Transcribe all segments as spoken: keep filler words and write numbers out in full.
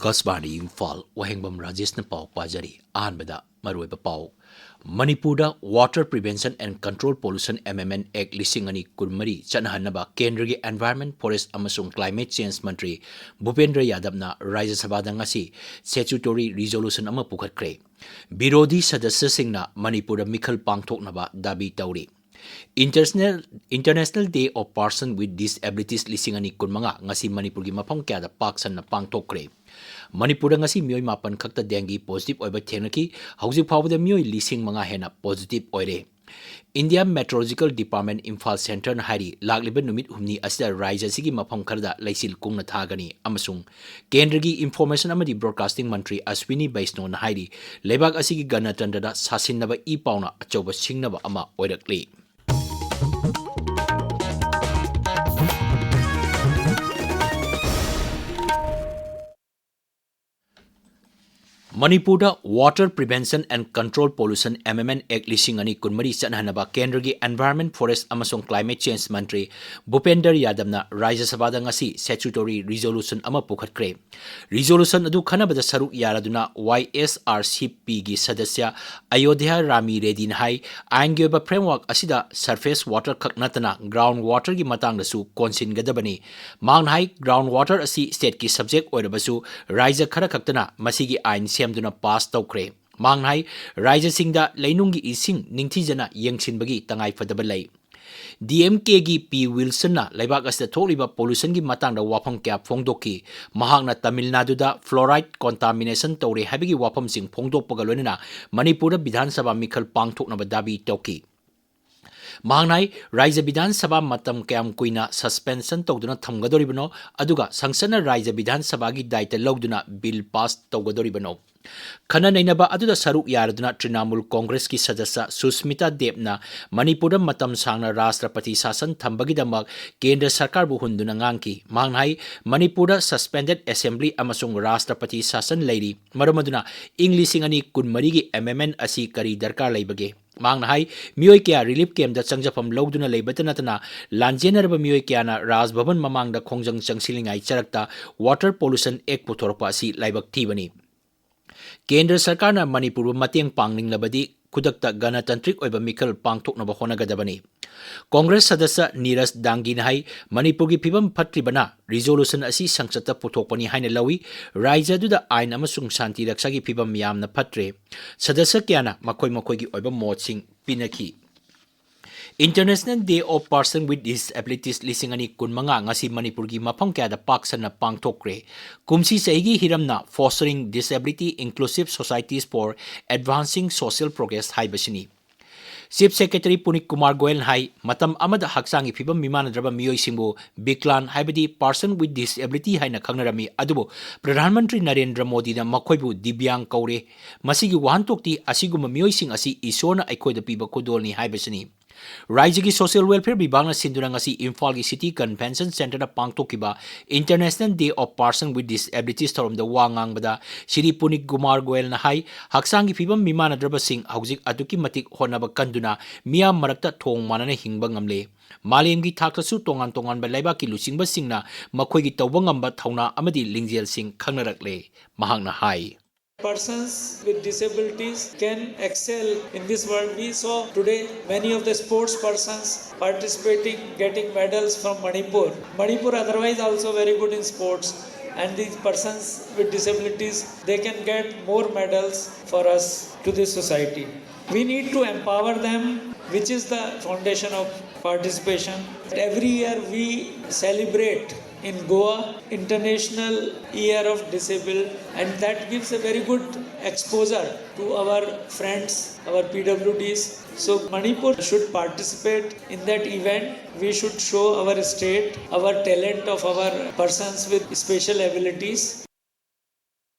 ꯑꯀꯥꯁꯕꯥꯅꯤ ꯏꯝꯐꯥꯜ, ꯋꯥꯍꯦꯡꯕꯝ ꯔꯥꯖꯦꯁꯅ ꯄꯥꯎ ꯄꯥꯖꯔꯤ꯫ ꯑꯍꯥꯟꯕꯗ ꯃꯔꯨꯑꯣꯏꯕ ꯄꯥꯎ꯫ ꯃꯅꯤꯄꯨꯔꯗ Water Prevention and Control Pollution Amendment Act ꯂꯤꯁꯤꯡ ꯑꯅꯤ ꯀꯨꯟꯃꯔꯤ ꯆꯠꯅꯍꯟꯅꯕ ꯀꯦꯟꯗ꯭ꯔꯒꯤ Environment, Forest ꯑꯃꯁꯨꯡ Climate Change ꯃꯟꯇ꯭ꯔꯤ ꯚꯨꯄꯦꯟꯗ꯭ꯔ ꯌꯥꯗꯕꯅ ꯔꯥꯖ꯭ꯌ ꯁꯚꯥꯗ ꯉꯁꯤ statutory resolution ꯑꯃ ꯄꯨꯈꯠꯈ꯭ꯔꯦ꯫ ꯕꯤꯔꯣꯙꯤ ꯁꯗꯁ꯭ꯌꯁꯤꯡꯅ ꯃꯅꯤꯄꯨꯔꯗ ꯃꯤꯈꯜ ꯄꯥꯡꯊꯣꯛꯅꯕ ꯗꯥꯕꯤ ꯇꯧꯔꯤ꯫ International, International Day of Person with Disabilities ꯂꯤꯁꯤꯡ ꯑꯅꯤ ꯀꯨꯟꯃꯉꯥ ꯉꯁꯤ ꯃꯅꯤꯄꯨꯔꯒꯤ ꯃꯐꯝ ꯀꯌꯥꯗ ꯄꯥꯛ ꯁꯟꯅ ꯄꯥꯡꯊꯣꯛꯈ꯭ꯔꯦ꯫ ꯃꯅꯤꯄꯨꯔꯗ ꯉꯁꯤ ꯃꯤꯑꯣꯏ ꯃꯥꯄꯟ ꯈꯛꯇ dengue positive ꯑꯣꯏꯕ ꯊꯦꯡꯅꯈꯤ꯫ ꯍꯧꯖꯤꯛ ꯐꯥꯎꯕꯗ ꯃꯤꯑꯣꯏ ꯂꯤꯁꯤꯡ ꯃꯉꯥ ꯍꯦꯟꯅ positive ꯑꯣꯏꯔꯦ꯫ India Meteorological Department ꯏꯝꯐꯥꯜ centreꯅ ꯍꯥꯏꯔꯤ, ꯂꯥꯛꯂꯤꯕ ꯅꯨꯃꯤꯠ ꯍꯨꯝꯅꯤ ꯑꯁꯤꯗ ꯔꯥꯖ꯭ꯌ ꯑꯁꯤꯒꯤ ꯃꯐꯝ ꯈꯔꯗ ꯂꯩꯆꯤꯜ ꯀꯨꯡꯅ ꯊꯥꯒꯅꯤ ꯑꯃꯁꯨꯡ ꯀꯦꯟꯗ꯭ꯔꯒꯤ Information ꯑꯃꯗꯤ Broadcasting ꯃꯟꯇ꯭ꯔꯤ ꯑꯁ꯭ꯋꯤꯅꯤ ꯕꯩꯁꯅꯣꯅ ꯍꯥꯏꯔꯤ, ꯂꯩꯕꯥꯛ ꯑꯁꯤꯒꯤ ꯒꯅꯇꯟꯇ꯭ꯔꯗ ꯁꯥꯁꯤꯟꯅꯕ ꯏ ꯄꯥꯎꯅ ꯑꯆꯧꯕ ꯁꯤꯡꯅꯕ ꯑꯃ ꯑꯣꯏꯔꯛꯂꯤ꯫ ꯃꯅꯤꯄꯨꯔꯗ Water Prevention and Control Pollution Amendment Act ꯂꯤꯁꯤꯡ ꯑꯅꯤ ꯀꯨꯟꯃꯔꯤ ꯆꯠꯅꯍꯟꯅꯕ ꯀꯦꯟꯗ꯭ꯔꯒꯤ Environment, Forest ꯑꯃꯁꯨꯡ Climate Change ꯃꯟꯇ꯭ꯔꯤ ꯚꯨꯄꯦꯟꯗ꯭ꯔ ꯌꯥꯗꯕꯅ ꯔꯥꯖ꯭ꯌ ꯁꯚꯥꯗ ꯉꯁꯤ statutory resolution ꯑꯃ ꯄꯨꯈꯠꯈ꯭ꯔꯦ꯫ Resolution ꯑꯗꯨ ꯈꯟꯅꯕꯗ ꯁꯔꯨꯛ ꯌꯥꯔꯗꯨꯅ Y S R C Pꯒꯤ ꯁꯗꯁ꯭ꯌ ꯑꯌꯣꯙ꯭ꯌ ꯔꯥꯃꯤ ꯔꯦꯗꯤꯅ ꯍꯥꯏ, ꯑꯥꯏꯟꯒꯤ ꯑꯣꯏꯕ framework ꯑꯁꯤꯗ surface water ꯈꯛ ꯅꯠꯇꯅ ground waterꯒꯤ ꯃꯇꯥꯡꯗꯁꯨ ꯀꯣꯟꯁꯤꯟꯒꯗꯕꯅꯤ꯫ ꯃꯍꯥꯛꯅ ꯍꯥꯏ, ground water ꯑꯁꯤ stateꯀꯤ subject ꯑꯣꯏꯔꯕꯁꯨ ꯔꯥꯖ꯭ꯌ ꯈꯔ ꯈꯛꯇꯅ ꯃꯁꯤꯒꯤ ꯑꯥꯏꯟ ꯁꯦꯝꯗꯨꯅ pass ꯇꯧꯈ꯭ꯔꯦ꯫ ꯃꯍꯥꯛꯅ ꯍꯥꯏ, ꯔꯥꯖ꯭ꯌꯁꯤꯡꯗ ꯂꯩꯅꯨꯡꯒꯤ ꯏꯁꯤꯡ ꯅꯤꯡꯊꯤꯖꯅ ꯌꯦꯡꯁꯤꯟꯕꯒꯤ ꯇꯉꯥꯏꯐꯗꯕ ꯂꯩ꯫ DMKꯒꯤ P Wilsonꯅ ꯂꯩꯕꯥꯛ ꯑꯁꯤꯗ ꯊꯣꯛꯂꯤꯕ pollutionꯒꯤ ꯃꯇꯥꯡꯗ ꯋꯥꯐꯝ ꯀꯌꯥ ꯐꯣꯡꯗꯣꯛꯈꯤ꯫ ꯃꯍꯥꯛꯅ ꯇꯥꯃꯤꯜ ꯅꯥꯗꯨꯗ fluoride contamination ꯇꯧꯔꯦ ꯍꯥꯏꯕꯒꯤ ꯋꯥꯐꯝꯁꯤꯡ ꯐꯣꯡꯗꯣꯛꯄꯒ ꯂꯣꯏꯅꯅ ꯃꯅꯤꯄꯨꯔꯗ ꯕꯤꯙꯥꯟ ꯁꯚꯥ ꯃꯤꯈꯜ ꯄꯥꯡꯊꯣꯛꯅꯕ ꯗꯥꯕꯤ ꯇꯧꯈꯤ꯫ ꯃꯍꯥꯛꯅ ꯍꯥꯏ, ꯔꯥꯖ꯭ꯌ ꯕꯤꯙꯥꯟ ꯁꯚꯥ ꯃꯇꯝ ꯀꯌꯥꯝ ꯀꯨꯏꯅ suspension ꯇꯧꯗꯨꯅ ꯊꯝꯒꯗꯧꯔꯤꯕꯅꯣ, ꯑꯗꯨꯒ ꯁꯪꯁꯠꯅ ꯔꯥꯖ꯭ꯌ ꯕꯤꯙꯥꯟ ꯁꯚꯥꯒꯤ ꯗꯥꯏꯇ ꯂꯧꯗꯨꯅ bill pass ꯇꯧꯒꯗꯧꯔꯤꯕꯅꯣ? ꯈꯟꯅ ꯅꯩꯅꯕ ꯑꯗꯨꯗ ꯁꯔꯨꯛ ꯌꯥꯔꯗꯨꯅ ꯇ꯭ꯔꯤꯅꯥꯃꯨꯜ ꯀꯣꯡꯒ꯭ꯔꯦꯁꯀꯤ ꯁꯗꯁ꯭ꯌ ꯁꯨꯁꯃꯤꯇꯥ ꯗꯦꯕꯅ ꯃꯅꯤꯄꯨꯔꯗ ꯃꯇꯝ ꯁꯥꯡꯅ ꯔꯥꯁꯇ꯭ꯔꯄꯇꯤ ꯁꯥꯁꯟ ꯊꯝꯕꯒꯤꯗꯃꯛ ꯀꯦꯟꯗ꯭ꯔ ꯁꯔꯀꯥꯔꯕꯨ ꯍꯨꯟꯗꯨꯅ ꯉꯥꯡꯈꯤ꯫ ꯃꯍꯥꯛꯅ ꯍꯥꯏ, ꯃꯅꯤꯄꯨꯔꯗ suspended assembly ꯑꯃꯁꯨꯡ ꯔꯥꯁꯇ꯭ꯔꯄꯇꯤ ꯁꯥꯁꯟ ꯂꯩꯔꯤ꯫ ꯃꯔꯝ ꯑꯗꯨꯅ ꯏꯪ ꯂꯤꯁꯤꯡ ꯑꯅꯤ ꯀꯨꯟꯃꯔꯤꯒꯤ amendment ꯑꯁꯤ ꯀꯔꯤ ꯗꯔꯀꯥꯔ ꯂꯩꯕꯒꯦ? ꯃꯍꯥꯛꯅ ꯍꯥꯏ, ꯃꯤꯑꯣꯏ ꯀꯌꯥ relief campꯇ ꯆꯪꯖꯐꯝ ꯂꯧꯗꯨꯅ ꯂꯩꯕꯇ ꯅꯠꯇꯅ ꯂꯥꯟꯖꯦꯟꯅꯔꯕ ꯃꯤꯑꯣꯏ ꯀꯌꯥꯅ ꯔꯥꯖ ꯚꯕꯟ ꯃꯃꯥꯡꯗ ꯈꯣꯡꯖꯪ ꯆꯪꯁꯤꯜꯂꯤꯉꯩ ꯆꯔꯛꯇ Water Pollution Act ꯄꯨꯊꯣꯔꯛꯄ ꯑꯁꯤ ꯂꯥꯏꯕꯛ ꯊꯤꯕꯅꯤ꯫ ꯀꯦꯟꯗ꯭ꯔ ꯁꯔꯀꯥꯔꯅ ꯃꯅꯤꯄꯨꯔꯕꯨ ꯃꯇꯦꯡ ꯄꯥꯡꯅꯤꯡꯂꯕꯗꯤ ꯈꯨꯗꯛꯇ ꯒꯅꯇꯟꯇ꯭ꯔꯤꯛ ꯑꯣꯏꯕ ꯃꯤꯈꯜ ꯄꯥꯡꯊꯣꯛꯅꯕ ꯍꯣꯠꯅꯒꯗꯕꯅꯤ꯫ ꯀꯣꯡꯒ꯭ꯔꯦꯁ ꯁꯗꯁ꯭ꯌ ꯅꯤꯔꯖ ꯗꯥꯡꯒꯤꯅ ꯍꯥꯏ, ꯃꯅꯤꯄꯨꯔꯒꯤ ꯐꯤꯕꯝ ꯐꯠꯇ꯭ꯔꯤꯕꯅ resolution ꯑꯁꯤ ꯁꯪꯁꯠꯇ ꯄꯨꯊꯣꯛꯄꯅꯤ ꯍꯥꯏꯅ ꯂꯧꯏ꯫ ꯔꯥꯏꯖ꯭ꯌ ꯑꯗꯨꯗ ꯑꯥꯏꯟ ꯑꯃꯁꯨꯡ ꯁꯥꯟꯇꯤ ꯔꯛꯁꯥꯒꯤ ꯐꯤꯕꯝ ꯌꯥꯝꯅ ꯐꯠꯇ꯭ꯔꯦ꯫ ꯁꯗꯁ꯭ꯌ ꯀꯌꯥꯅ ꯃꯈꯣꯏ ꯃꯈꯣꯏꯒꯤ ꯑꯣꯏꯕ ꯃꯣꯠꯁꯤꯡ ꯄꯤꯅꯈꯤ꯫ International Day of Person with Disabilities ꯂꯤꯁꯤꯡ ꯑꯅꯤ ꯀꯨꯟꯃꯉꯥ ꯉꯁꯤ ꯃꯅꯤꯄꯨꯔꯒꯤ ꯃꯐꯝ ꯀꯌꯥꯗ ꯄꯥꯛ ꯁꯟꯅ ꯄꯥꯡꯊꯣꯛꯈ꯭ꯔꯦ꯫ ꯀꯨꯝꯁꯤ ꯆꯍꯤꯒꯤ ꯍꯤꯔꯝꯅ Fostering Disability Inclusive Societies for Advancing Social Progress ꯍꯥꯏꯕꯁꯤꯅꯤ꯫ Chief Secretary ꯄꯨꯅꯤꯠ ꯀꯨꯃꯥꯔ ꯒꯣꯌꯜꯅ ꯍꯥꯏ, ꯃꯇꯝ ꯑꯃꯗ ꯍꯛꯆꯥꯡꯒꯤ ꯐꯤꯕꯝ ꯃꯤꯃꯥꯟꯅꯗ꯭ꯔꯕ ꯃꯤꯑꯣꯏꯁꯤꯡꯕꯨ ꯕꯤꯀ꯭ꯂꯥꯟ ꯍꯥꯏꯕꯗꯤ Person with Disability ꯍꯥꯏꯅ ꯈꯪꯅꯔꯝꯃꯤ, ꯑꯗꯨꯕꯨ ꯄ꯭ꯔꯙꯥꯟ ꯃꯟꯇ꯭ꯔꯤ ꯅꯔꯦꯟꯗ꯭ꯔ ꯃꯣꯗꯤꯅ ꯃꯈꯣꯏꯕꯨ ꯗꯤꯕ꯭ꯌꯥꯡ ꯀꯧꯔꯦ꯫ ꯃꯁꯤꯒꯤ ꯋꯥꯍꯟꯊꯣꯛꯇꯤ ꯑꯁꯤꯒꯨꯝꯕ ꯃꯤꯑꯣꯏꯁꯤꯡ ꯑꯁꯤ ꯏꯁꯣꯔꯅ ꯑꯩꯈꯣꯏꯗ ꯄꯤꯕ ꯈꯨꯗꯣꯜꯅꯤ ꯍꯥꯏꯕꯁꯤꯅꯤ꯫ ꯔꯥꯏꯖ꯭ꯌꯒꯤ Social Welfare ꯕꯤꯚꯥꯒꯅ ꯁꯤꯟꯗꯨꯅ ꯉꯁꯤ ꯏꯝꯐꯥꯜꯒꯤ City Convention Centreꯗ ꯄꯥꯡꯊꯣꯛꯈꯤꯕ International Day of Person with Disabilities ꯊꯧꯔꯝꯗ ꯋꯥ ꯉꯥꯡꯕꯗ ꯁ꯭ꯔꯤ ꯄꯨꯅꯤꯠ ꯀꯨꯃꯥꯔ ꯒꯣꯌꯜꯅ ꯍꯥꯏ, ꯍꯛꯆꯥꯡꯒꯤ ꯐꯤꯕꯝ ꯃꯤꯃꯥꯟꯅꯗ꯭ꯔꯕꯁꯤꯡ ꯍꯧꯖꯤꯛ ꯑꯗꯨꯛꯀꯤ ꯃꯇꯤꯛ ꯍꯣꯠꯅꯕ ꯀꯟꯗꯨꯅ ꯃꯤꯌꯥꯝ ꯃꯔꯛꯇ ꯊꯣꯡ ꯃꯥꯟꯅꯅ ꯍꯤꯡꯕ ꯉꯝꯂꯦ꯫ ꯃꯥꯂꯦꯝꯒꯤ ꯊꯥꯛꯇꯁꯨ ꯇꯣꯉꯥꯟ ꯇꯣꯉꯥꯟꯕ ꯂꯩꯕꯥꯛꯀꯤ ꯂꯨꯆꯤꯡꯕꯁꯤꯡꯅ ꯃꯈꯣꯏꯒꯤ ꯇꯧꯕ ꯉꯝꯕ ꯊꯧꯅꯥ ꯑꯃꯗꯤ ꯂꯤꯡꯖꯦꯜꯁꯤꯡ ꯈꯪꯅꯔꯛꯂꯦ꯫ ꯃꯍꯥꯛꯅ ꯍꯥꯏ, Persons with disabilities can excel in this world. We saw today many of the sports persons participating, getting medals from Manipur. Manipur otherwise also very good in sports, and these persons with disabilities, they can get more medals for us to this society. We need to empower them, which is the foundation of participation. Every year we celebrate in Goa International Year of Disabled, and that gives a very good exposure to our friends, our P W Ds. So Manipur should participate in that event. We should show our state, our talent of our persons with special abilities.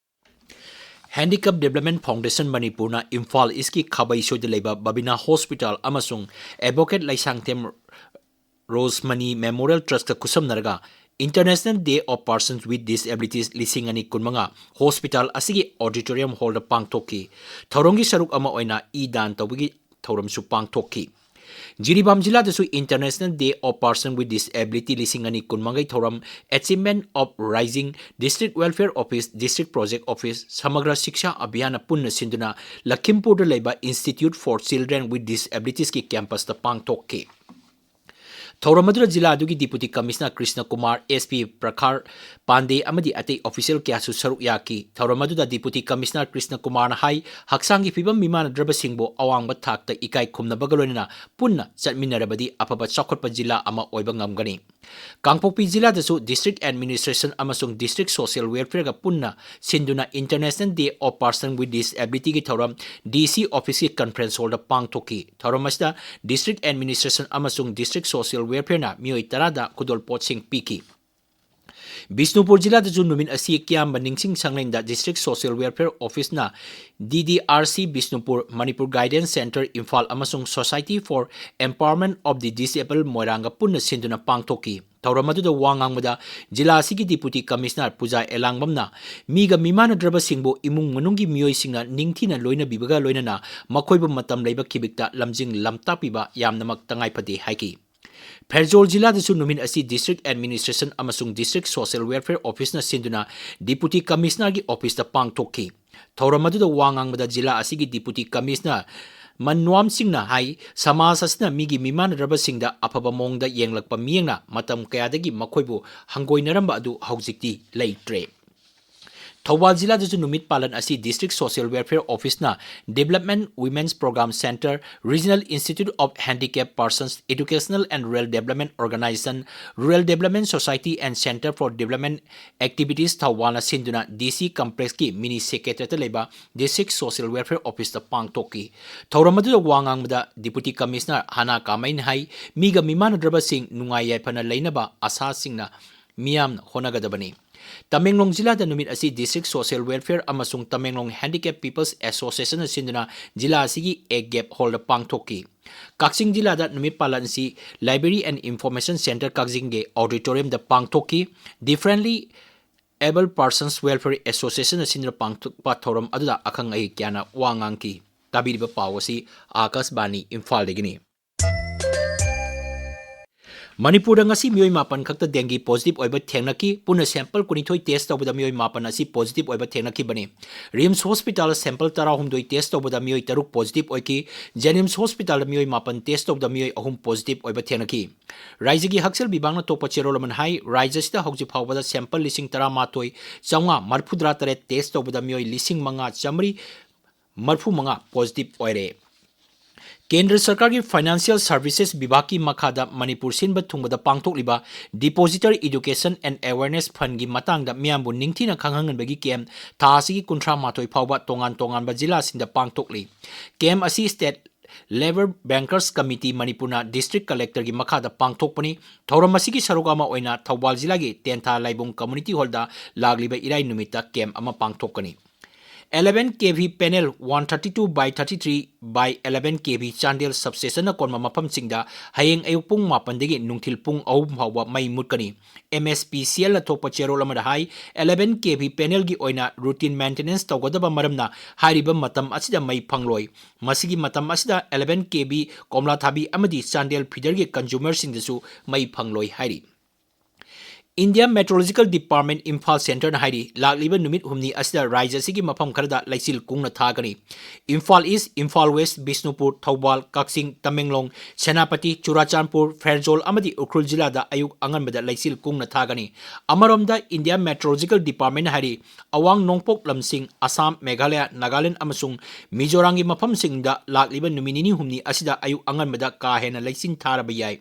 Handicap Development Foundation ꯃꯅꯤꯄꯨꯔꯅ ꯏꯝꯐꯥꯜ ꯏꯁꯀꯤ ꯈꯥꯕꯩꯁꯣꯏꯗ ꯂꯩꯕ ꯕꯕꯤꯅꯥ hospital ꯑꯃꯁꯨꯡ advocate Leishangthem ꯔꯣꯁꯃꯅꯤ memorial ꯇ꯭ꯔꯁꯠꯀ ꯈꯨꯠꯁꯝꯅꯔꯒ International Day of Persons with Disabilities ꯂꯤꯁꯤꯡ ꯑꯅꯤ ꯀꯨꯟꯃꯉꯥ ꯍꯣꯁꯄꯤꯇꯥꯜ ꯑꯁꯤꯒꯤ ꯑꯣꯗꯤꯇꯣꯔꯤꯌꯝ ꯍꯣꯜꯗ ꯄꯥꯡꯊꯣꯛꯈꯤ꯫ ꯊꯧꯔꯝꯒꯤ ꯁꯔꯨꯛ ꯑꯃ ꯑꯣꯏꯅ ꯏ ꯗꯥꯟ ꯇꯧꯕꯒꯤ ꯊꯧꯔꯝꯁꯨ ꯄꯥꯡꯊꯣꯛꯈꯤ꯫ Jiribam ꯖꯤꯂꯥꯗꯁꯨ International Day of Person with Disability ꯂꯤꯁꯤꯡ ꯑꯅꯤ ꯀꯨꯟꯃꯉꯥꯒꯤ ꯊꯧꯔꯝ Achievement of Rising District Welfare Office, District Project Office, ꯁꯃꯒ꯭ꯔ ꯁꯤꯛꯁꯥ ꯑꯚꯤꯌꯥꯟꯅ ꯄꯨꯟꯅ ꯁꯤꯟꯗꯨꯅ ꯂꯈꯤꯝꯄꯨꯔꯗ ꯂꯩꯕ Institute for Children with Disabilitiesꯀꯤ ꯀꯦꯝꯄꯁꯇ ꯄꯥꯡꯊꯣꯛꯈꯤ꯫ ꯊꯧꯔꯝ ꯑꯗꯨꯗ ꯖꯤꯂꯥ ꯑꯗꯨꯒꯤ deputy commissioner Krishna Kumar, S P Prakhar Pandey ꯑꯃꯗꯤ ꯑꯇꯩ ꯑꯣꯐꯤꯁꯤꯌꯦꯜ ꯀꯌꯥꯁꯨ ꯁꯔꯨꯛ ꯌꯥꯈꯤ꯫ ꯊꯧꯔꯝ ꯑꯗꯨꯗ ꯗꯤꯄꯨꯇꯤ ꯀꯃꯤꯁꯅꯔ ꯀ꯭ꯔꯤꯁꯅ ꯀꯨꯃꯥꯔꯅ ꯍꯥꯏ, ꯍꯛꯆꯥꯡꯒꯤ ꯐꯤꯕꯝ ꯃꯤꯃꯥꯟꯅꯗ꯭ꯔꯕꯁꯤꯡꯕꯨ ꯑꯋꯥꯡꯕ ꯊꯥꯛꯇ ꯏꯀꯥꯏ ꯈꯨꯝꯅꯕꯒ ꯂꯣꯏꯅꯅ ꯄꯨꯟꯅ ꯆꯠꯃꯤꯟꯅꯔꯕꯗꯤ ꯑꯐꯕ ꯆꯥꯎꯈꯠꯄ ꯖꯤꯂꯥ ꯑꯃ ꯑꯣꯏꯕ ꯉꯝꯒꯅꯤ꯫ ꯀꯥꯡꯄꯣꯛꯄꯤ ꯖꯤꯂꯥꯗꯁꯨ District Administration ꯑꯃꯁꯨꯡ District Social Welfareꯒ ꯄꯨꯟꯅ ꯁꯤꯟꯗꯨꯅ International Day of Person with Disabilityꯒꯤ ꯊꯧꯔꯝ ꯗꯤ ꯁꯤ ꯑꯣꯐꯤꯁꯀꯤ ꯀꯟꯐꯔꯦꯟꯁ ꯍꯣꯜꯗ ꯄꯥꯡꯊꯣꯛꯈꯤ꯫ ꯊꯧꯔꯝ ꯑꯁꯤꯗ District Administration ꯑꯃꯁꯨꯡ District Social Welfareꯅ ꯃꯤꯑꯣꯏ ꯇꯔꯥꯗ ꯈꯨꯗꯣꯜꯄꯣꯠꯁꯤꯡ ꯄꯤꯈꯤ꯫ ꯕꯤꯁꯅꯨꯄꯨꯔ ꯖꯤꯂꯥꯗꯁꯨ ꯅꯨꯃꯤꯠ ꯑꯁꯤ ꯀꯤꯌꯥꯝꯕ ꯅꯤꯡꯁꯤꯡ ꯁꯪꯂꯦꯟꯗ District Social Welfare Officeꯅ D D R C Bishnupur, Manipur Guidance Centre Imphal ꯑꯃꯁꯨꯡ Society for Empowerment of the Disabled ꯃꯣꯏꯔꯥꯡꯒ ꯄꯨꯟꯅ ꯁꯤꯟꯗꯨꯅ ꯄꯥꯡꯊꯣꯛꯈꯤ꯫ ꯊꯧꯔꯝ ꯑꯗꯨꯗ ꯋꯥ ꯉꯥꯡꯕꯗ ꯖꯤꯂꯥ ꯑꯁꯤꯒꯤ ꯗꯤꯄꯨꯇꯤ ꯀꯃꯤꯁꯅꯔ ꯄꯨꯖꯥ ꯑꯦꯂꯥꯡꯕꯝꯅ ꯃꯤꯒ ꯃꯤꯃꯥꯟꯅꯗ꯭ꯔꯕꯁꯤꯡꯕꯨ ꯏꯃꯨꯡ ꯃꯅꯨꯡꯒꯤ ꯃꯤꯑꯣꯏꯁꯤꯡꯅ ꯅꯤꯡꯊꯤꯅ ꯂꯣꯏꯅꯕꯤꯕꯒ ꯂꯣꯏꯅꯅ ꯃꯈꯣꯏꯕꯨ ꯃꯇꯝ ꯂꯩꯕ ꯈꯤꯕꯤꯛꯇ ꯂꯝꯖꯤꯡ ꯂꯝꯇꯥꯛꯄꯤꯕ ꯌꯥꯝꯅꯃꯛ ꯇꯉꯥꯏ ꯐꯗꯦ ꯍꯥꯏꯈꯤ꯫ ꯐꯦꯔꯖꯣꯜ ꯖꯤꯂꯥꯗꯁꯨ ꯅꯨꯃꯤꯠ ꯑꯁꯤ District Administration ꯑꯃꯁꯨꯡ District Social Welfare Officeꯅ ꯁꯤꯟꯗꯨꯅ ꯗꯤꯄꯨꯇꯤ ꯀꯃꯤꯁꯅꯔꯒꯤ ꯑꯣꯐꯤꯁꯇ ꯄꯥꯡꯊꯣꯛꯈꯤ꯫ ꯊꯧꯔꯝ ꯑꯗꯨꯗ ꯋꯥ ꯉꯥꯡꯕꯗ ꯖꯤꯂꯥ ꯑꯁꯤꯒꯤ ꯗꯤꯄꯨꯇꯤ ꯀꯃꯤꯁꯅꯔ ꯃꯟꯋꯥꯝ ꯁꯤꯡꯅ ꯍꯥꯏ, ꯁꯃꯥꯖ ꯑꯁꯤꯅ ꯃꯤꯒꯤ ꯃꯤꯃꯥꯟꯅꯗ꯭ꯔꯕꯁꯤꯡꯗ ꯑꯐꯕ ꯃꯑꯣꯡꯗ ꯌꯦꯡꯂꯛꯄ ꯃꯤꯠꯌꯦꯡꯅ ꯃꯇꯝ ꯀꯌꯥꯗꯒꯤ ꯃꯈꯣꯏꯕꯨ ꯍꯪꯒꯣꯏꯅꯔꯝꯕ ꯑꯗꯨ ꯍꯧꯖꯤꯛꯇꯤ ꯂꯩꯇ꯭ꯔꯦ꯫ ꯊꯧꯕꯥꯜ ꯖꯤꯂꯥꯗꯁꯨ ꯅꯨꯃꯤꯠ ꯄꯥꯂꯟ ꯑꯁꯤ District Social Welfare Officeꯅ Development Women's Program Centre, Regional Institute of Handicapped Persons, Educational and Rural Development Organisation, Rural Development Society and Centre for Development Activities ꯊꯧꯕꯥꯜꯅ ꯁꯤꯟꯗꯨꯅ D C Complexꯀꯤ ꯃꯤꯅꯤ ꯁꯦꯀ꯭ꯔꯦꯇꯔꯤꯌꯦꯠꯇ ꯂꯩꯕ District Social Welfare Officeꯇ ꯄꯥꯡꯊꯣꯛꯈꯤ꯫ ꯊꯧꯔꯝ ꯑꯗꯨꯗ ꯋꯥ ꯉꯥꯡꯕꯗ ꯗꯤꯄꯨꯇꯤ ꯀꯃꯤꯁꯅꯔ ꯍꯅꯥ ꯀꯥꯃꯩꯅ ꯍꯥꯏ, ꯃꯤꯒ ꯃꯤꯃꯥꯟꯅꯗ꯭ꯔꯕꯁꯤꯡ ꯅꯨꯡꯉꯥꯏ ꯌꯥꯏꯐꯅ ꯂꯩꯅꯕ ꯑꯁꯥꯁꯤꯡꯅ ꯃꯤꯌꯥꯝꯅ ꯍꯣꯠꯅꯒꯗꯕꯅꯤ꯫ ꯇꯃꯦꯡꯂꯣꯡ ꯖꯤꯂꯥꯗ ꯅꯨꯃꯤꯠ ꯑꯁꯤ District Social Welfare ꯑꯃꯁꯨꯡ ꯇꯃꯦꯡꯂꯣꯡ Handicap People's Association ꯅ ꯁꯤꯟꯗꯨꯅ ꯖꯤꯂꯥ ꯑꯁꯤꯒꯤ ꯑꯦ ꯒꯦꯞ ꯍꯣꯜꯗ ꯄꯥꯡꯊꯣꯛꯈꯤ꯫ ꯀꯛꯆꯤꯡ ꯖꯤꯂꯥꯗ ꯅꯨꯃꯤꯠ ꯄꯥꯂꯟ ꯑꯁꯤ Library and Information Centre ꯀꯛꯆꯤꯡꯒꯤ auditorium ꯗ ꯄꯥꯡꯊꯣꯛꯈꯤ꯫ Differently Abled Persons Welfare Association ꯅ ꯁꯤꯟꯗꯨꯅ ꯄꯥꯡꯊꯣꯛꯄ ꯊꯧꯔꯝ ꯑꯗꯨꯗ ꯑꯈꯪ ꯑꯍꯩ ꯀꯌꯥꯅ ꯋꯥ ꯉꯥꯡꯈꯤ꯫ ꯇꯥꯕꯤꯔꯤꯕ ꯄꯥꯎ ꯑꯁꯤ ꯑꯥꯀꯥꯁꯕꯥꯅꯤ ꯏꯝꯐꯥꯜꯗꯒꯤꯅꯤ꯫ ꯃꯅꯤꯄꯨꯔꯗ ꯉꯁꯤ ꯃꯤꯑꯣꯏ ꯃꯥꯄꯟ ꯈꯛꯇ dengue positive ꯑꯣꯏꯕ ꯊꯦꯡꯅꯈꯤ꯫ ꯄꯨꯟꯅ sample ꯀꯨꯟꯅꯤꯊꯣꯏ test ꯇꯧꯕꯗ ꯃꯤꯑꯣꯏ ꯃꯥꯄꯟ ꯑꯁꯤ positive ꯑꯣꯏꯕ ꯊꯦꯡꯅꯈꯤꯕꯅꯤ꯫ RIMS Hospital sample ꯇꯔꯥꯍꯨꯝꯗꯣꯏ test ꯇꯧꯕꯗ ꯃꯤꯑꯣꯏ ꯇꯔꯨꯛ positive ꯑꯣꯏꯈꯤ꯫ JNIMS Hospital ꯗ ꯃꯤꯑꯣꯏ ꯃꯥꯄꯟ test ꯇꯧꯕꯗ ꯃꯤꯑꯣꯏ ꯑꯍꯨꯝ positive ꯑꯣꯏꯕ ꯊꯦꯡꯅꯈꯤ꯫ ꯔꯥꯏꯖ꯭ꯌꯒꯤ ꯍꯛꯁꯦꯜ ꯕꯤꯚꯥꯒꯅ ꯊꯣꯛꯄ ꯆꯦꯔꯣꯜ ꯑꯃꯅ ꯍꯥꯏ, ꯔꯥꯏꯖ꯭ꯌ ꯑꯁꯤꯗ ꯍꯧꯖꯤꯛ ꯐꯥꯎꯕꯗ sample ꯂꯤꯁꯤꯡ ꯇꯔꯥꯃꯥꯊꯣꯏ ꯆꯥꯝꯃꯉꯥ ꯃꯔꯤꯐꯨꯇꯔꯥ ꯇꯔꯦꯠ test ꯇꯧꯕꯗ ꯃꯤꯑꯣꯏ ꯂꯤꯁꯤꯡ ꯃꯉꯥ ꯆꯥꯝꯃꯔꯤ ꯃꯔꯤꯐꯨ ꯃꯉꯥ positive ꯑꯣꯏꯔꯦ꯫ ꯀꯦꯟꯗ꯭ꯔ ꯁꯔꯀꯥꯔꯒꯤ Financial Services ꯕꯤꯚꯥꯒꯀꯤ ꯃꯈꯥꯗ ꯃꯅꯤꯄꯨꯔ ꯁꯤꯟꯕ ꯊꯨꯡꯕꯗ ꯄꯥꯡꯊꯣꯛꯂꯤꯕ Depositor Education and Awareness Fund ꯒꯤ ꯃꯇꯥꯡꯗ ꯃꯤꯌꯥꯝꯕꯨ ꯅꯤꯡꯊꯤꯅ ꯈꯪꯍꯟꯕꯒꯤ camp ꯊꯥ ꯑꯁꯤꯒꯤ ꯀꯨꯟꯊ꯭ꯔꯥ ꯃꯥꯊꯣꯏ ꯐꯥꯎꯕ ꯇꯣꯉꯥꯟ ꯇꯣꯉꯥꯟꯕ ꯖꯤꯂꯥꯁꯤꯡꯗ ꯄꯥꯡꯊꯣꯛꯂꯤ꯫ Camp ꯑꯁꯤ State Labour Bankers Committee ꯃꯅꯤꯄꯨꯔꯅ District Collector ꯒꯤ ꯃꯈꯥꯗ ꯄꯥꯡꯊꯣꯛꯄꯅꯤ꯫ ꯊꯧꯔꯝ ꯑꯁꯤꯒꯤ ꯁꯔꯨꯛ ꯑꯃ ꯑꯣꯏꯅ ꯊꯧꯕꯥꯜ ꯖꯤꯂꯥꯒꯤ ꯇꯦꯟꯊꯥ ꯂꯥꯏꯕꯨꯡ Community Hall ꯗ ꯂꯥꯛꯂꯤꯕ ꯏꯔꯥꯏ ꯅꯨꯃꯤꯠꯇ camp ꯑꯃ ꯄꯥꯡꯊꯣꯛꯀꯅꯤ꯫ Eleven K V panel one thirty two by thirty three by eleven K V Chandel substation ꯅ ꯀꯣꯟꯕ ꯃꯐꯝꯁꯤꯡꯗ ꯍꯌꯦꯡ ꯑꯌꯨꯛ ꯄꯨꯡ ꯃꯥꯄꯟꯗꯒꯤ ꯅꯨꯡꯊꯤꯜ ꯄꯨꯡ ꯑꯍꯨꯝ ꯐꯥꯎꯕ ꯃꯩ ꯃꯨꯠꯀꯅꯤ꯫ M S P C L ꯅ ꯊꯣꯛꯄ ꯆꯦꯔꯣꯜ ꯑꯃꯗ ꯍꯥꯏ, eleven K V panel ꯒꯤ ꯑꯣꯏꯅ routine maintenance ꯇꯧꯒꯗꯕ ꯃꯔꯝꯅ ꯍꯥꯏꯔꯤꯕ ꯃꯇꯝ ꯑꯁꯤꯗ ꯃꯩ ꯐꯪꯂꯣꯏ꯫ ꯃꯁꯤꯒꯤ ꯃꯇꯝ ꯑꯁꯤꯗ eleven K V ꯀꯣꯝꯂꯥꯊꯥꯕꯤ ꯑꯃꯗꯤ ꯆꯥꯟꯗꯦꯜ feeder ꯒꯤ consumer ꯁꯤꯡꯗꯁꯨ ꯃꯩ ꯐꯪꯂꯣꯏ ꯍꯥꯏꯔꯤ꯫ India Meteorological Department Imphal Centre ꯅ ꯍꯥꯏꯔꯤ, ꯂꯥꯛꯂꯤꯕ ꯅꯨꯃꯤꯠ ꯍꯨꯝꯅꯤ ꯑꯁꯤꯗ ꯔꯥꯏꯖ꯭ꯌ ꯑꯁꯤꯒꯤ ꯃꯐꯝ ꯈꯔꯗ ꯂꯩꯆꯤꯜ ꯀꯨꯡꯅ ꯊꯥꯒꯅꯤ꯫ ꯏꯝꯐꯥꯜ East, ꯏꯝꯐꯥꯜ West, ꯕꯤꯁꯅꯨꯄꯨꯔ, ꯊꯧꯕꯥꯜ, ꯀꯛꯆꯤꯡ, ꯇꯃꯦꯡꯂꯣꯡ, ꯁꯦꯅꯥꯄꯇꯤ, ꯆꯨꯔꯥꯆꯥꯟꯄꯨꯔ, ꯐꯦꯔꯖꯣꯜ ꯑꯃꯗꯤ ꯎꯈ꯭ꯔꯨꯜ ꯖꯤꯂꯥꯗ ꯑꯌꯨꯛ ꯑꯉꯟꯕꯗ ꯂꯩꯆꯤꯜ ꯀꯨꯡꯅ ꯊꯥꯒꯅꯤ꯫ ꯑꯃꯔꯣꯝꯗ, India Meteorological Department ꯅ ꯍꯥꯏꯔꯤ, ꯑꯋꯥꯡ ꯅꯣꯡꯄꯣꯛ ꯂꯝꯁꯤꯡ, ꯑꯁꯥꯝ, ꯃꯦꯘꯥꯂꯌ, ꯅꯥꯒꯥꯂꯦꯟꯗ ꯑꯃꯁꯨꯡ ꯃꯤꯖꯣꯔꯥꯝꯒꯤ ꯃꯐꯝꯁꯤꯡꯗ ꯂꯥꯛꯂꯤꯕ ꯅꯨꯃꯤꯠ ꯅꯤꯅꯤ ꯍꯨꯝꯅꯤ ꯑꯁꯤꯗ ꯑꯌꯨꯛ ꯑꯉꯟꯕꯗ ꯀꯥ ꯍꯦꯟꯅ ꯂꯩꯆꯤꯜ ꯊꯥꯔꯕ ꯌꯥꯏ꯫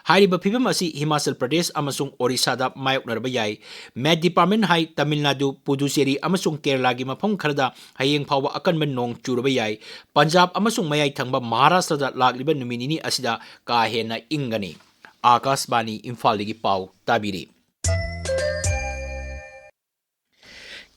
ꯍꯥꯏꯔꯤꯕ ꯐꯤꯕꯝ ꯑꯁꯤ ꯍꯤꯃꯥꯆꯜ ꯄ꯭ꯔꯗꯦꯁ ꯑꯃꯁꯨꯡ ꯑꯣꯔꯤꯁꯥꯗ ꯃꯥꯌꯣꯛꯅꯔꯕ ꯌꯥꯏ꯫ Met Department ꯍꯥꯏ, ꯇꯥꯃꯤꯜ ꯅꯥꯗꯨ, ꯄꯨꯗꯨꯆꯦꯔꯤ ꯑꯃꯁꯨꯡ ꯀꯦꯔꯂꯥꯒꯤ ꯃꯐꯝ ꯈꯔꯗ ꯍꯌꯦꯡ ꯐꯥꯎꯕ ꯑꯀꯟꯕ ꯅꯣꯡ ꯆꯨꯔꯕ ꯌꯥꯏ꯫ ꯄꯟꯖꯥꯕ ꯑꯃꯁꯨꯡ ꯃꯌꯥꯏ ꯊꯪꯕ ꯃꯍꯥꯔꯥꯁꯇ꯭ꯔꯗ ꯂꯥꯛꯂꯤꯕ ꯅꯨꯃꯤꯠ ꯅꯤꯅꯤ ꯑꯁꯤꯗ ꯀꯥ ꯍꯦꯟꯅ ꯏꯪꯒꯅꯤ꯫ ꯑꯥꯀꯥꯁꯕꯥꯅꯤ ꯏꯝꯐꯥꯜꯗꯒꯤ ꯄꯥꯎ ꯇꯥꯕꯤꯔꯤ꯫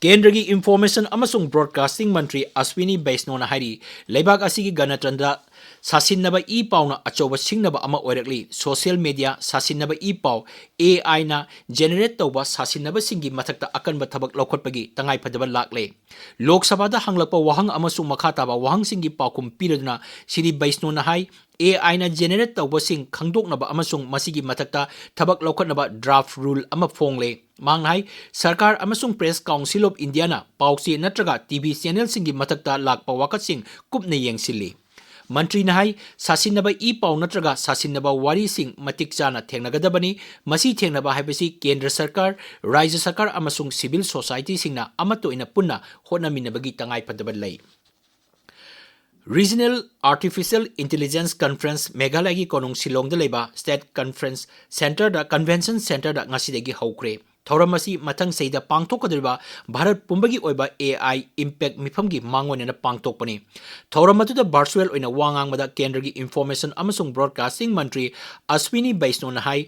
ꯀꯦꯟꯗ꯭ꯔꯒꯤ ꯏꯟꯐꯣꯔꯃꯦꯁꯟ ꯑꯃꯁꯨꯡ ꯕ꯭ꯔꯣꯗꯀꯥꯁꯇꯤꯡ ꯃꯟꯇ꯭ꯔꯤ ꯑꯁ꯭ꯋꯤꯅꯤ ꯕꯩꯁꯅꯣꯅ ꯍꯥꯏꯔꯤ, ꯂꯩꯕꯥꯛ ꯑꯁꯤꯒꯤ ꯒꯅꯇꯟꯇ꯭ꯔ ꯁꯥꯁꯤꯟꯅꯕ ꯏ ꯄꯥꯎꯅ ꯑꯆꯧꯕ ꯁꯤꯡꯅꯕ ꯑꯃ ꯑꯣꯏꯔꯛꯂꯤ꯫ ꯁꯣꯁꯤꯌꯦꯜ ꯃꯤꯗꯤꯌꯥ ꯁꯥꯁꯤꯟꯅꯕ ꯏ ꯄꯥꯎ, ꯑꯦ ꯑꯥꯏꯅ ꯖꯦꯅꯦꯔꯦꯠ ꯇꯧꯕ ꯁꯥꯁꯤꯟꯅꯕꯁꯤꯡꯒꯤ ꯃꯊꯛꯇ ꯑꯀꯟꯕ ꯊꯕꯛ ꯂꯧꯈꯠꯄꯒꯤ ꯇꯉꯥꯏꯐꯗꯕ ꯂꯥꯛꯂꯦ꯫ ꯂꯣꯛ ꯁꯚꯥꯗ ꯍꯪꯂꯛꯄ ꯋꯥꯍꯪ ꯑꯃꯁꯨꯡ ꯃꯈꯥ ꯇꯥꯕ ꯋꯥꯍꯪꯁꯤꯡꯒꯤ ꯄꯥꯎꯈꯨꯝ ꯄꯤꯔꯗꯨꯅ ꯁ꯭ꯔꯤ ꯕꯩꯁꯅꯣꯅ ꯍꯥꯏ, ꯑꯦ ꯑꯥꯏꯅ ꯖꯦꯅꯦꯔꯦꯠ ꯇꯧꯕꯁꯤꯡ ꯈꯪꯗꯣꯛꯅꯕ ꯑꯃꯁꯨꯡ ꯃꯁꯤꯒꯤ ꯃꯊꯛꯇ ꯊꯕꯛ ꯂꯧꯈꯠꯅꯕ ꯗ꯭ꯔꯥꯐ ꯔꯨꯜ ꯑꯃ ꯐꯣꯡꯂꯦ꯫ ꯃꯍꯥꯛꯅ ꯍꯥꯏ, ꯁꯔꯀꯥꯔ ꯑꯃꯁꯨꯡ ꯄ꯭ꯔꯦꯁ ꯀꯥꯎꯟꯁꯤꯜ ꯑꯣꯐ ꯏꯟꯗꯤꯌꯥꯅ ꯄꯥꯎꯆꯦ ꯅꯠꯇ꯭ꯔꯒ ꯇꯤ ꯚꯤ ꯆꯦꯅꯦꯜꯁꯤꯡꯒꯤ ꯃꯊꯛꯇ ꯂꯥꯛꯄ ꯋꯥꯀꯠꯁꯤꯡ ꯀꯨꯞꯅ ꯌꯦꯡꯁꯤꯜꯂꯤ꯫ ꯃꯟꯇ꯭ꯔꯤꯅ ꯍꯥꯏ, ꯁꯥꯁꯤꯟꯅꯕ ꯏ ꯄꯥꯎ ꯅꯠꯇ꯭ꯔꯒ ꯁꯥꯁꯤꯟꯅꯕ ꯋꯥꯔꯤꯁꯤꯡ ꯃꯇꯤꯛ ꯆꯥꯅ ꯊꯦꯡꯅꯒꯗꯕꯅꯤ꯫ ꯃꯁꯤ ꯊꯦꯡꯅꯕ ꯍꯥꯏꯕꯁꯤ ꯀꯦꯟꯗ꯭ꯔ ꯁꯔꯀꯥꯔ, ꯔꯥꯖ꯭ꯌ ꯁꯔꯀꯥꯔ ꯑꯃꯁꯨꯡ ꯁꯤꯚꯤꯜ ꯁꯣꯁꯥꯏꯇꯤꯁꯤꯡꯅ ꯑꯃꯠꯇ ꯑꯣꯏꯅ ꯄꯨꯟꯅ ꯍꯣꯠꯅꯃꯤꯟꯅꯕꯒꯤ ꯇꯉꯥꯏꯐꯗꯕ ꯂꯩ꯫ ꯔꯤꯖꯅꯦꯜ ꯑꯥꯔꯇꯤꯐꯤꯁꯤꯌꯦꯜ ꯏꯟꯇꯦꯂꯤꯖꯦꯟꯁ ꯀꯟꯐꯔꯦꯟꯁ ꯃꯦꯘꯥꯂꯌꯒꯤ ꯀꯣꯅꯨꯡ ꯁꯤꯂꯣꯡꯗ ꯂꯩꯕ ꯁ꯭ꯇꯦꯠ ꯀꯟꯐꯔꯦꯟꯁ ꯁꯦꯟꯇꯔꯗ, ꯀꯟꯚꯦꯟꯁꯟ ꯁꯦꯟꯇꯔꯗ ꯉꯁꯤꯗꯒꯤ ꯍꯧꯈ꯭ꯔꯦ꯫ ꯊꯧꯔꯝ ꯑꯁꯤ ꯃꯊꯪ ꯆꯍꯤꯗ ꯄꯥꯡꯊꯣꯛꯀꯗꯧꯔꯤꯕ ꯚꯥꯔꯠ ꯄꯨꯝꯕꯒꯤ ꯑꯣꯏꯕ ꯑꯦ ꯑꯥꯏ ꯏꯝꯄꯦꯛ ꯃꯤꯐꯝꯒꯤ ꯃꯥꯡꯑꯣꯏꯅꯅ ꯄꯥꯡꯊꯣꯛꯄꯅꯤ꯫ ꯊꯧꯔꯝ ꯑꯗꯨꯗ ꯚꯔꯆꯨꯑꯦꯜ ꯑꯣꯏꯅ ꯋꯥ ꯉꯥꯡꯕꯗ ꯀꯦꯟꯗ꯭ꯔꯒꯤ ꯏꯟꯐꯣꯔꯃꯦꯁꯟ ꯑꯃꯁꯨꯡ ꯕ꯭ꯔꯣꯗꯀꯥꯁꯇꯤꯡ ꯃꯟꯇ꯭ꯔꯤ ꯑꯁ꯭ꯋꯤꯅꯤ ꯕꯩꯁꯅꯣꯅ ꯍꯥꯏ,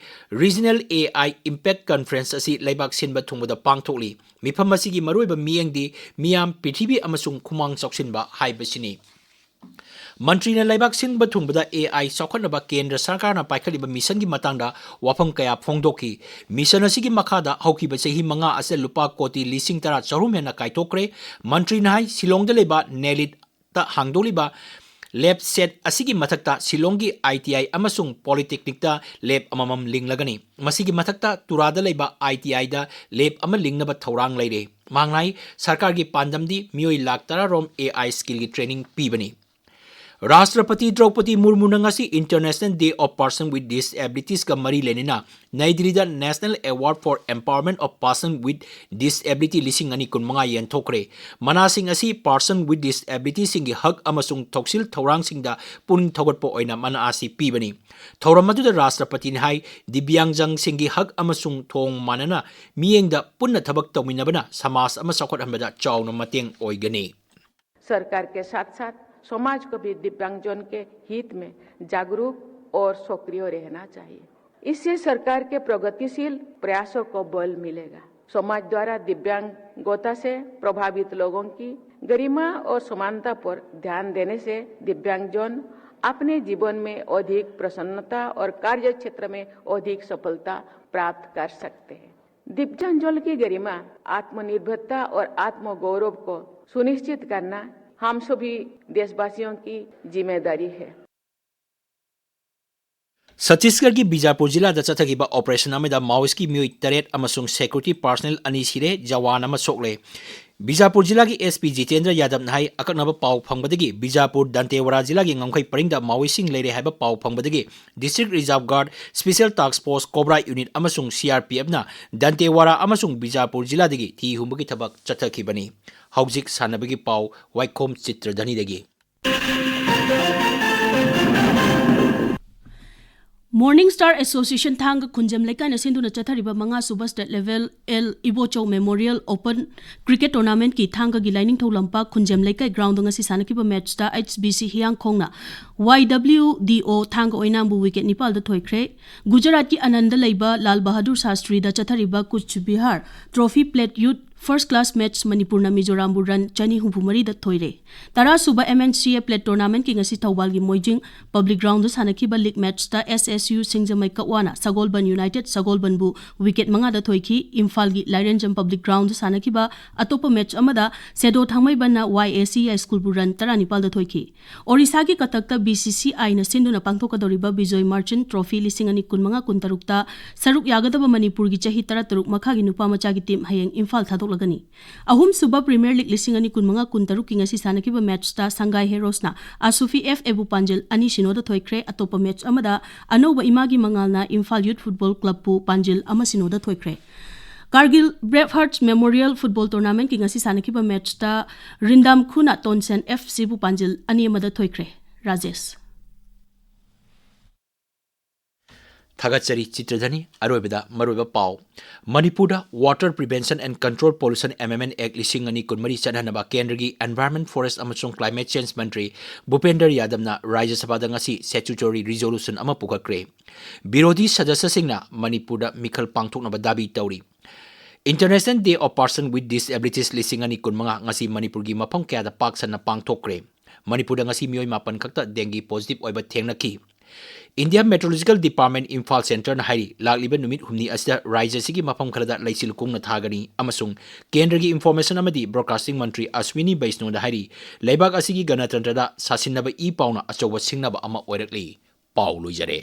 regional A I impact conference ꯑꯁꯤ ꯂꯩꯕꯥꯛ ꯁꯤꯟꯕ ꯊꯨꯡꯕꯗ ꯄꯥꯡꯊꯣꯛꯂꯤ꯫ ꯃꯤꯐꯝ ꯑꯁꯤꯒꯤ ꯃꯔꯨꯑꯣꯏꯕ ꯃꯤꯠꯌꯦꯡꯗꯤ ꯃꯤꯌꯥꯝ, ꯄ꯭ꯔꯤꯊꯤꯕꯤ ꯑꯃꯁꯨꯡ ꯈꯨꯃꯥꯡ ꯆꯥꯎꯁꯤꯟꯕ ꯍꯥꯏꯕꯁꯤꯅꯤ꯫ ꯃꯟꯇ꯭ꯔꯤꯅ ꯂꯩꯕꯥꯛ ꯁꯤꯟꯕ ꯊꯨꯡꯕꯗ ꯑꯦ ꯑꯥꯏ ꯆꯥꯎꯈꯠꯅꯕ ꯀꯦꯟꯗ꯭ꯔ ꯁꯔꯀꯥꯔꯅ ꯄꯥꯏꯈꯠꯂꯤꯕ ꯃꯤꯁꯟꯒꯤ ꯃꯇꯥꯡꯗ ꯋꯥꯐꯝ ꯀꯌꯥ ꯐꯣꯡꯗꯣꯛꯈꯤ꯫ ꯃꯤꯁꯟ ꯑꯁꯤꯒꯤ ꯃꯈꯥꯗ ꯍꯧꯈꯤꯕ ꯆꯍꯤ ꯃꯉꯥ ꯑꯁꯤꯗ ꯂꯨꯄꯥ ꯀꯣꯇꯤ ꯂꯤꯁꯤꯡ ꯇꯔꯥ ꯆꯍꯨꯝ ꯍꯦꯟꯅ ꯀꯥꯏꯊꯣꯛꯈ꯭ꯔꯦ꯫ ꯃꯟꯇ꯭ꯔꯤꯅ ꯍꯥꯏ, ꯁꯤꯂꯣꯡꯗ ꯂꯩꯕ ꯅꯦꯂꯤꯠꯇ ꯍꯥꯡꯗꯣꯛꯂꯤꯕ ꯂꯦꯕ ꯁꯦꯠ ꯑꯁꯤꯒꯤ ꯃꯊꯛꯇ ꯁꯤꯂꯣꯡꯒꯤ ꯑꯥꯏ ꯇꯤ ꯑꯥꯏ ꯑꯃꯁꯨꯡ ꯄꯣꯂꯤꯇꯦꯛꯅꯤꯛꯇ ꯂꯦꯕ ꯑꯃꯃꯝ ꯂꯤꯡꯂꯒꯅꯤ꯫ ꯃꯁꯤꯒꯤ ꯃꯊꯛꯇ ꯇꯨꯔꯥꯗ ꯂꯩꯕ ꯑꯥꯏ ꯇꯤ ꯑꯥꯏꯗ ꯂꯦꯕ ꯑꯃ ꯂꯤꯡꯅꯕ ꯊꯧꯔꯥꯡ ꯂꯩꯔꯦ꯫ ꯃꯍꯥꯛꯅ ꯍꯥꯏ, ꯁꯔꯀꯥꯔꯒꯤ ꯄꯥꯟꯗꯝꯗꯤ ꯃꯤꯑꯣꯏ ꯂꯥꯈ ꯇꯔꯥ ꯔꯣꯝ ꯑꯦ ꯑꯥꯏ ꯁ꯭ꯀꯤꯜꯒꯤ ꯇ꯭ꯔꯦꯅꯤꯡ ꯄꯤꯕꯅꯤ꯫ ꯔꯥꯁꯇ꯭ꯔꯄꯇꯤ ꯗ꯭ꯔꯧꯄꯗꯤ ꯃꯨꯔꯃꯨꯅ ꯉꯁꯤ International Day of Person with Disabilitiesꯀ ꯃꯔꯤ ꯂꯩꯅꯅ ꯅꯩ ꯗꯤꯜꯂꯤꯗ National Award for Empowerment of Person with Disability ꯂꯤꯁꯤꯡ ꯑꯅꯤ ꯀꯨꯟꯃꯉꯥ ꯌꯦꯟꯊꯣꯛꯈ꯭ꯔꯦ꯫ ꯃꯅꯥꯁꯤꯡ ꯑꯁꯤ Person with Disabilityꯁꯤꯡꯒꯤ ꯍꯛ ꯑꯃꯁꯨꯡ ꯊꯧꯁꯤꯜ ꯊꯧꯔꯥꯡꯁꯤꯡꯗ ꯄꯨꯛꯅꯤꯡ ꯊꯧꯒꯠꯄ ꯑꯣꯏꯅ ꯃꯅꯥ ꯑꯁꯤ ꯄꯤꯕꯅꯤ꯫ ꯊꯧꯔꯝ ꯑꯗꯨꯗ ꯔꯥꯁꯇ꯭ꯔꯄꯇꯤꯅ ꯍꯥꯏ, ꯗꯤꯕ꯭ꯌꯥꯡꯖꯟꯁꯤꯡꯒꯤ ꯍꯛ ꯑꯃꯁꯨꯡ ꯊꯣꯡ ꯃꯥꯟꯅꯅ ꯃꯤꯠꯌꯦꯡꯗ ꯄꯨꯟꯅ ꯊꯕꯛ ꯇꯧꯃꯤꯟꯅꯕꯅ ꯁꯃꯥꯖ ꯑꯃ ꯆꯥꯎꯈꯠꯍꯟꯕꯗ ꯆꯥꯎꯅ ꯃꯇꯦꯡ ꯑꯣꯏꯒꯅꯤ꯫ सरकार के साथ साथ समाज को भी दिव्यांगजन के हित में जागरूक और सक्रिय रहना चाहिए। इससे सरकार के प्रगतिशील प्रयासों को बल मिलेगा। समाज द्वारा दिव्यांगता से प्रभावित लोगों की गरिमा और समानता पर ध्यान देने से दिव्यांगजन अपने जीवन में अधिक प्रसन्नता और कार्य क्षेत्र में अधिक सफलता प्राप्त कर सकते हैं। दिव्यांगजन की गरिमा, आत्मनिर्भरता और आत्मगौरव को सुनिश्चित करना हम सभी देशवासियों की जिम्मेदारी है। ꯁꯠꯇꯤꯁꯒꯔꯒꯤ ꯕꯤꯖꯥꯄꯨꯔ ꯖꯤꯂꯥꯗ ꯆꯠꯊꯈꯤꯕ ꯑꯣꯄꯔꯦꯁꯟ ꯑꯃꯗ ꯃꯥꯑꯣꯏꯁꯀꯤ ꯃꯤꯑꯣꯏ ꯇꯔꯦꯠ ꯑꯃꯁꯨꯡ ꯁꯦꯀ꯭ꯌꯨꯔꯤꯇꯤ ꯄꯥꯔꯁꯅꯦꯜ ꯑꯅꯤ ꯁꯤꯔꯦ, ꯖꯋꯥꯟ ꯑꯃ ꯁꯣꯛꯂꯦ꯫ ꯕꯤꯖꯥꯄꯨꯔ ꯖꯤꯂꯥꯒꯤ ꯑꯦꯁ ꯄꯤ ꯖꯤꯇꯦꯟꯗ꯭ꯔ ꯌꯥꯗꯕꯅ ꯍꯥꯏ, ꯑꯀꯛꯅꯕ ꯄꯥꯎ ꯐꯪꯕꯗꯒꯤ ꯕꯤꯖꯥꯄꯨꯔ ꯗꯟꯇꯦꯋꯥꯔꯥ ꯖꯤꯂꯥꯒꯤ ꯉꯝꯈꯩ ꯄꯔꯤꯡꯗ ꯃꯥꯑꯣꯏꯁꯤꯡ ꯂꯩꯔꯦ ꯍꯥꯏꯕ ꯄꯥꯎ ꯐꯪꯕꯗꯒꯤ ꯗꯤꯁꯇ꯭ꯔꯤꯛ ꯔꯤꯖꯥꯔꯚ ꯒꯥꯔꯗ, ꯁ꯭ꯄꯦꯁꯦꯜ ꯇꯥꯛꯁ ꯐꯣꯔꯁ, ꯀꯣꯕ꯭ꯔꯥ ꯌꯨꯅꯤꯠ ꯑꯃꯁꯨꯡ ꯁꯤ ꯑꯥꯔ ꯄꯤ ꯑꯦꯐꯅ ꯗꯟꯇꯦꯋꯥꯔꯥ ꯑꯃꯁꯨꯡ ꯕꯤꯖꯥꯄꯨꯔ ꯖꯤꯂꯥꯗꯒꯤ ꯊꯤ ꯍꯨꯝꯕꯒꯤ ꯊꯕꯛ ꯆꯠꯊꯈꯤꯕꯅꯤ꯫ ꯍꯧꯖꯤꯛ ꯁꯥꯟꯅꯕꯒꯤ ꯄꯥꯎ, ꯋꯥꯏꯈꯣꯝ ꯆꯤꯇ꯭ꯔꯙꯅꯤꯗꯒꯤ꯫ Morning Star Association ꯊꯥꯡꯒ ꯈꯨꯟꯖꯦꯝ ꯂꯩꯀꯥꯏꯅ ꯁꯤꯟꯗꯨꯅ ꯆꯠꯊꯔꯤꯕ ꯃꯉꯥ ꯁꯨꯕ state level L Ibochou Memorial Open Cricket Tournamentꯀꯤ ꯊꯥꯡꯒꯒꯤ ꯂꯥꯏꯅꯤꯡꯊꯧ ꯂꯝꯄꯥꯛ ꯈꯨꯟꯖꯦꯝ ꯂꯩꯀꯥꯏ groundꯗ ꯉꯁꯤ ꯁꯥꯟꯅꯈꯤꯕ matchꯇ ꯑꯩꯆ ꯕꯤ ꯁꯤ ꯍꯤꯌꯥꯡꯈꯣꯡꯅ ꯋꯥꯏ ꯗꯕ꯭ꯂꯤꯎ ꯗꯤ ꯑꯣ ꯊꯥꯡꯒ ꯑꯣꯏꯅꯥꯝꯕꯨ wicket ꯅꯤꯄꯥꯜꯗ ꯊꯣꯏꯈ꯭ꯔꯦ꯫ ꯒꯨꯖꯔꯥꯠꯀꯤ ꯑꯅꯟꯗ ꯂꯩꯕ ꯂꯥꯜ ꯕꯍꯥꯗꯨꯔ ꯁꯥꯁꯇ꯭ꯔꯤꯗ ꯆꯠꯊꯔꯤꯕ ꯀꯨꯆ Bihar Trophy Plate Youth First Class Match ꯃꯅꯤꯄꯨꯔꯅ ꯃꯤꯖꯣꯔꯥꯝꯕꯨ run ꯆꯅꯤ ꯍꯨꯝꯐꯨ ꯃꯔꯤꯗ ꯊꯣꯏꯔꯦ꯫ ꯇꯔꯥ ꯁꯨꯕ ꯑꯦꯝ ꯑꯦꯟ ꯁꯤ ꯑꯦ Plate Tournamentꯀꯤ ꯉꯁꯤ ꯊꯧꯕꯥꯜꯒꯤ ꯃꯣꯏꯖꯤꯡ Public Groundꯗ ꯁꯥꯟꯅꯈꯤꯕ league matchꯇ ꯑꯦꯁ ꯑꯦꯁ ꯌꯨ ꯁꯤꯡꯖꯃꯩ ꯀꯛꯋꯥꯅ ꯁꯒꯣꯜꯕꯟ United ꯁꯒꯣꯜꯕꯟꯕꯨ wicket ꯃꯉꯥꯗ ꯊꯣꯏꯈꯤ꯫ ꯏꯝꯐꯥꯜꯒꯤ ꯂꯥꯏꯔꯦꯟꯖꯝ Public Groundꯗ ꯁꯥꯟꯅꯈꯤꯕ ꯑꯇꯣꯞꯄ match ꯑꯃꯗ ꯁꯦꯗꯣ ꯊꯥꯡꯃꯩꯕꯟꯅ ꯋꯥꯏ ꯑꯦ ꯁꯤ ꯍꯥꯏ ꯁ꯭ꯀꯨꯜꯕꯨ run ꯇꯔꯥꯅꯤꯄꯥꯜꯗ ꯊꯣꯏꯈꯤ꯫ ꯑꯣꯔꯤꯁꯥꯒꯤ ꯀꯇꯛꯇ ꯕꯤ ꯁꯤ ꯁꯤ ꯑꯥꯏꯅ ꯁꯤꯟꯗꯨꯅ ꯄꯥꯡꯊꯣꯛꯀꯗꯧꯔꯤꯕ ꯕꯤꯖꯣꯏ ꯃꯥꯔꯆꯦꯟ ꯇ꯭ꯔꯣꯐꯤ ꯂꯤꯁꯤꯡ ꯑꯅꯤ ꯀꯨꯟꯃꯉꯥ ꯀꯨꯟꯇꯔꯨꯛꯇ ꯁꯔꯨꯛ ꯌꯥꯒꯗꯕ ꯃꯅꯤꯄꯨꯔꯒꯤ ꯆꯍꯤ ꯇꯔꯥꯇꯔꯨꯛ ꯃꯈꯥꯒꯤ ꯅꯨꯄꯥ ꯃꯆꯥꯒꯤ team ꯍꯌꯦꯡ ꯏꯝꯐꯥꯜ ꯊꯥꯗꯣꯛꯂꯒꯅꯤ꯫ ꯑꯍꯨꯝꯁꯨꯕ Premier League ꯂꯤꯁꯤꯡ ꯑꯅꯤ ꯀꯨꯟꯃꯉꯥ ꯀꯨꯟꯇꯔꯨꯛꯀꯤ ꯉꯁꯤ ꯁꯥꯟꯅꯈꯤꯕ matchꯇ ꯁꯪꯒꯥꯏ ꯍꯦꯔꯣꯁꯅ ꯑꯁꯨꯐꯤ ꯑꯦꯐ ꯑꯦꯕꯨ ꯄꯥꯟꯖꯤꯜ ꯑꯅꯤ ꯁꯤꯅꯣꯗ ꯊꯣꯏꯈ꯭ꯔꯦ꯫ ꯑꯇꯣꯞꯄ match ꯑꯃꯗ ꯑꯅꯧꯕ ꯏꯃꯥꯒꯤ ꯃꯉꯥꯜꯅ ꯏꯝꯐꯥꯜ Youth Football Clubꯄꯨ ꯄꯥꯟꯖꯤꯜ ꯑꯃ ꯁꯤꯅꯣꯗ ꯊꯣꯏꯈ꯭ꯔꯦ꯫ Kargil Bravehearts Memorial Football Tournamentꯀꯤ ꯉꯁꯤ ꯁꯥꯟꯅꯈꯤꯕ matchꯇ ꯔꯤꯟꯗꯥꯝ ꯈꯨꯅ ꯇꯣꯟꯁꯦꯟ ꯑꯦꯐ ꯁꯤꯕꯨ ꯄꯥꯟꯖꯤꯜ ꯑꯅꯤ ꯑꯃꯗ ꯊꯣꯏꯈ꯭ꯔꯦ꯫ ꯔꯥꯖꯦꯁ꯫ ꯊꯥꯒꯠꯆꯔꯤ ꯆꯤꯇ꯭ꯔꯙꯅꯤ꯫ ꯑꯔꯣꯏꯕꯗ ꯃꯔꯨꯑꯣꯏꯕ ꯄꯥꯎ꯫ ꯃꯅꯤꯄꯨꯔꯗ Water Prevention and Control Pollution Amendment Act ꯂꯤꯁꯤꯡ ꯑꯅꯤ ꯀꯨꯟꯃꯔꯤ ꯆꯠꯍꯟꯅꯕ ꯀꯦꯟꯗ꯭ꯔꯒꯤ Environment, Forest ꯑꯃꯁꯨꯡ Climate Change ꯃꯟꯇ꯭ꯔꯤ ꯚꯨꯄꯦꯟꯗ꯭ꯔ ꯌꯥꯗꯕꯅ ꯔꯥꯖ꯭ꯌ ꯁꯚꯥꯗ ꯉꯁꯤ statutory resolution ꯑꯃ ꯄꯨꯈꯠꯈ꯭ꯔꯦ꯫ ꯕꯤꯔꯣꯙꯤ ꯁꯗꯁ꯭ꯌꯁꯤꯡꯅ ꯃꯅꯤꯄꯨꯔꯗ ꯃꯤꯈꯜ ꯄꯥꯡꯊꯣꯛꯅꯕ ꯗꯥꯕꯤ ꯇꯧꯔꯤ꯫ International Day of Person with Disabilities ꯂꯤꯁꯤꯡ ꯑꯅꯤ ꯀꯨꯟꯃꯉꯥ ꯉꯁꯤ ꯃꯅꯤꯄꯨꯔꯒꯤ ꯃꯐꯝ ꯀꯌꯥꯗ ꯄꯥꯛ ꯁꯟꯅ ꯄꯥꯡꯊꯣꯛꯈ꯭ꯔꯦ꯫ ꯃꯅꯤꯄꯨꯔꯗ ꯉꯁꯤ ꯃꯤꯑꯣꯏ ꯃꯥꯄꯟ ꯈꯛꯇ dengue positive ꯑꯣꯏꯕ ꯊꯦꯡꯅꯈꯤ꯫ India Meteorological Department ꯏꯝꯐꯥꯜ centreꯅ ꯍꯥꯏꯔꯤ, ꯂꯥꯛꯂꯤꯕ ꯅꯨꯃꯤꯠ ꯍꯨꯝꯅꯤ ꯑꯁꯤꯗ ꯔꯥꯖ꯭ꯌ ꯑꯁꯤꯒꯤ ꯃꯐꯝ ꯈꯔꯗ ꯂꯩꯆꯤꯜ ꯀꯨꯡꯅ ꯊꯥꯒꯅꯤ ꯑꯃꯁꯨꯡ ꯀꯦꯟꯗ꯭ꯔꯒꯤ information ꯑꯃꯗꯤ broadcasting ꯃꯟꯇ꯭ꯔꯤ ꯑꯁ꯭ꯋꯤꯅꯤ ꯕꯩꯁꯅꯣꯅ ꯍꯥꯏꯔꯤ, ꯂꯩꯕꯥꯛ ꯑꯁꯤꯒꯤ ꯒꯅꯇꯟꯇ꯭ꯔꯗ ꯁꯥꯁꯤꯟꯅꯕ ꯏ ꯄꯥꯎꯅ ꯑꯆꯧꯕ ꯁꯤꯡꯅꯕ ꯑꯃ ꯑꯣꯏꯔꯛꯂꯤ꯫ ꯄꯥꯎ ꯂꯣꯏꯖꯔꯦ꯫